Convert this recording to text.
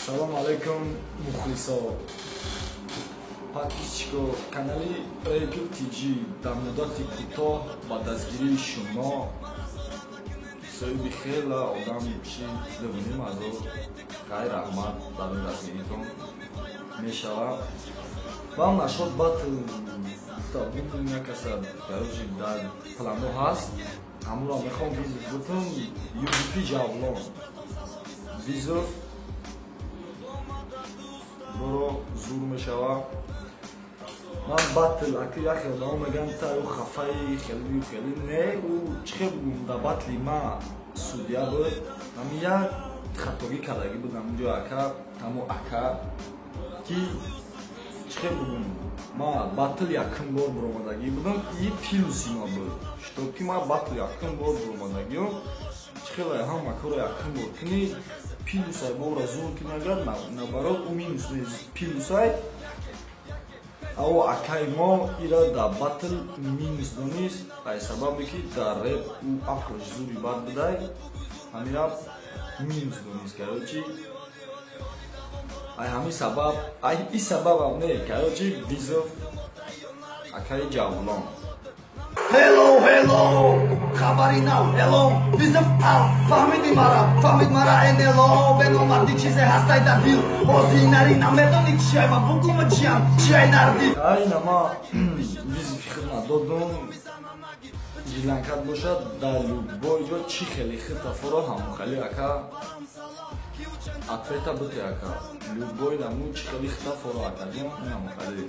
Салом алейкум, мухлисо, подписчико канали Репил ТЖ. Дар муддати кӯтоҳ ба дастгирии шумо соҳиби хела одам шид, 2,5 ҳазор. Хай, раҳмат барои дастгиритон мешавад. Ва нашод батл гуфта як каса, короче, дар плано ҳаст, ҳамонро мехоҳам вызов бутум. UGP Ҷавлон вызов боро зур мешава. Ман батл аки яхе одамо мегӯянд, та ӯ хафаи хелию хели. Не, ӯ чӣ хел бугум, дар батли ма судья буд, ҳами як хатогӣ кардагӣ буд ҳамунҷо ака, ҳамо ака, ки чӣ хел бугум, ма батл якум бор буромадагӣ будам и плюси ма буд, что ки ма батл якум бор буромадагиам. Чӣ хел ҳама корро якум бор кунӣ, плюсай бора зур кунӣ, агар наоборот ӯ минус нест, плюсай. Аво акаи мо ира дар батл минус донист, ай сабабе ки дар реп ӯ ақлш зури бад будай, ҳамира минус донист. Короче, ай ҳамин сабаб, ай и сабабам не, короче, вызов акаи Ҷавлон. Hello, hello, хабари нав, hello, вызов ал, фаҳмиди мара, фаҳмид мара НЛО, беномарди чизе ҳастай дар дил, ҳозир нари намедони чиай, ма бугума чиам, чиай нарди. Ай нама вызови худ надодум, жиланкат бошад, дар любой ҷо чӣ хеле хитафоро ҳамон хеле ака ответа бите. Ака, любой наму чӣ хеле хитафоро, акаҷон, ҳамон хеле.